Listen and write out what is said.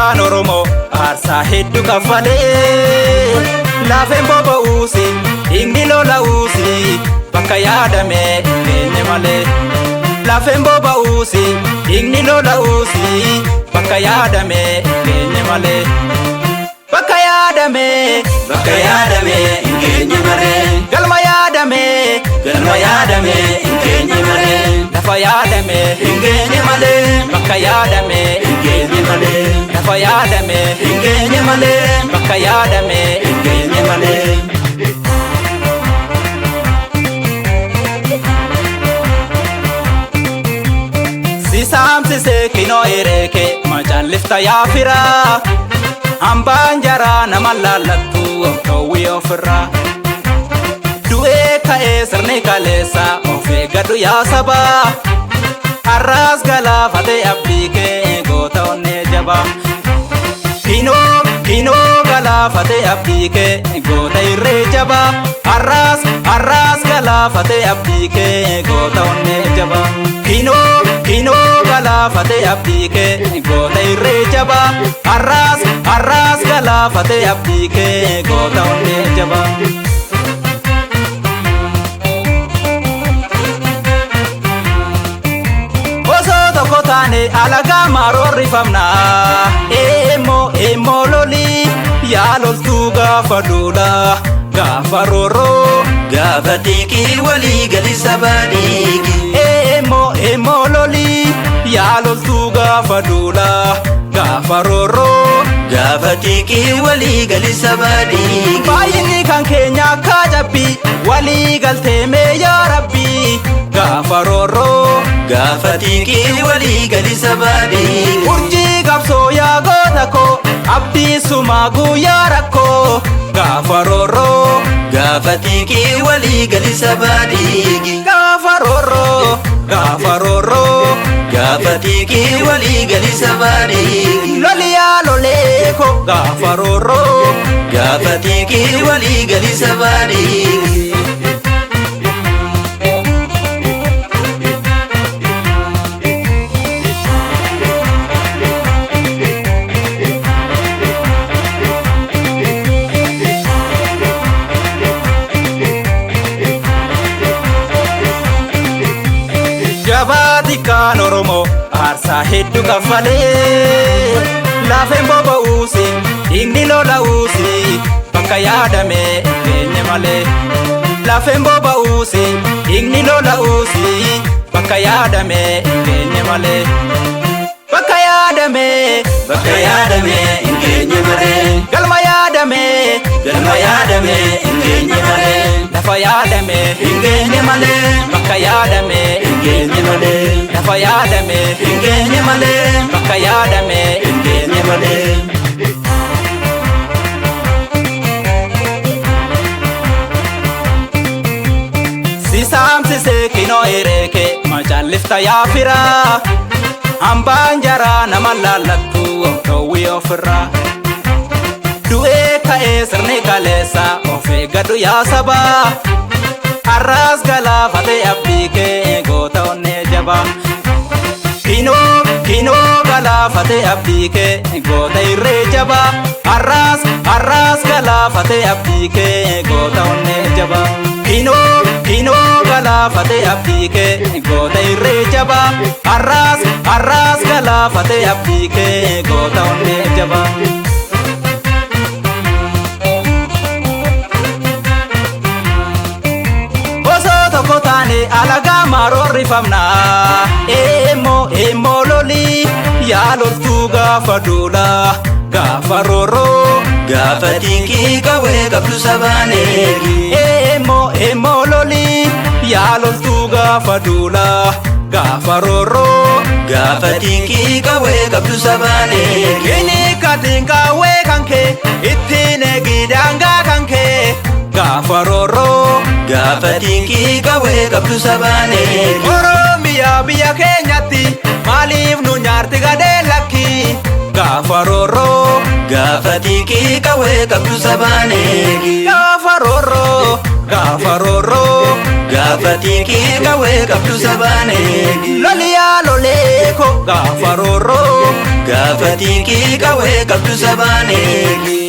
xiqqaan Oromoo aarsaa hedduu kaffalee lafeen boba'uusi dhiigni lola'uusi bakka yaadame hin geenye malee. Lafeen boba'uusi dhiigni lola'uusi bakka yaadame hin geenye malee. Bakka yaadame Bakka yaadame hin geenye malee. Galma yaadame Galma yaadame hin geenye malee. Lafa yaadame Hin geenye malee. Bakka yaadame Hin geenye malee. Lafa yaadame Hin geenye malee. Bakka yaadame Hin geenye malee. Si saamsisee kinoo ereeke macallifta yaafiraa hambaan jaraa nama laallattu of dhowwii ofirraa. Du'ee ka'ee sirni kaleessa of eeggadhu yaa sabaa har'aas galaafatee abdii kee goota onnee jabaa. Kinoo kinoo galaafatee abdii kee goota irree jabaa har'aas har'aas galaafatee abdii kee goota onnee jabaa. Kinoo kinoo galaafatee abdii kee goota irree jabaa har'aas har'aas galaafatee abdii kee goota onnee jabaa. Osoo tokko taane alagaa maroorrifamna. Eemmoo eemmoo lolii yaa loltuu gaafa duula gaafa roorroo. Gaafa xiiqii walii gali sabaa dhiigi. Eemmoo eemmoo lolii yaa loltuu gaafa duula gaafa roorroo. Gaafa xiiqii walii gali sabaa dhiigi. Baay'inni kan keenya akka cabbii walii galtee mee yaa rabbii gaafa roorroo. Gaafa xiiqii walii gali sabaa dhiigi. Urjii qabsoo yaa goota koo abdii sumaa guyyaa rakkoo gaafa roorroo. Gaafa xiiqii walii gali sabaa dhiigi. Gaafa roorroo gaafa roorroo. Gaafa xiiqii walii gali sabaa dhiigi. Loli yaa lolee koo gaafa roorroo. Gaafa xiiqii walii gali sabaa dhiigi. Jabaa xiqqaan Oromoo aarsaa hedduu kaffalee lafeen boba'uusi dhiigni lola'uusi bakka yaadame hin geenye malee. Lafeen boba'uusi dhiigni lola'uusi bakka yaadame hin geenye malee. Bakka yaadame Bakka yaadame hin geenye malee. Galma yaadame Galma yaadame hin geenye malee. Lafa yaadame Hin geenye malee. Bakka yaadame Hin geenye malee. Lafa yaadame Hin geenye malee. Bakka yaadame Hin geenye malee. Si saamsisee kinoo ereeke macallifta yaafiraa hambaan jaraa nama laallattu of dhowwii ofirraa. Du'ee ka'ee sirni kaleessa of eeggadhu yaa sabaa har'aas galaafatee abdii kee goota onnee jabaa. Kinoo kinoo galaafatee abdii kee goota irree jabaa har'aas har'aas galaafatee abdii kee goota onnee jabaa. Kinoo kinoo galaafatee abdii kee goota irree jabaa har'aas har'aas galaafatee abdii kee goota onnee jabaa. Osoo tokko taane alagaa maroorrifamna. Eemmoo eemmoo lolii yaa loltuu gaafa duula gaafa roorroo. Gaafa xiiqii qawwee qabdu sabaan eegi. Eemmoo eemmoo lolii yaa loltuu gaafa duula gaafa roorroo. Gaafa xiiqii qawwee qabdu sabaan eegi. Inni katiin qawwee kan kee ittiin eegi daangaa kan kee gaafa roorroo. Gaafa xiiqii qawwee qabdu sabaan eegi. Oromiyaa biyya keenyatti maaliif nu nyaarti gadee lakki gaafa roorroo. Gaafa xiiqii qawwee qabdu sabaan eegi. Gaafa roorroo gaafa roorroo. Gaafa Gaafa xiiqii qawwee qabdu sabaan eegi. Loliyaa lolee ko gaafa roorroo. Gaafa xiiqii qawwee qabdu sabaan eegi.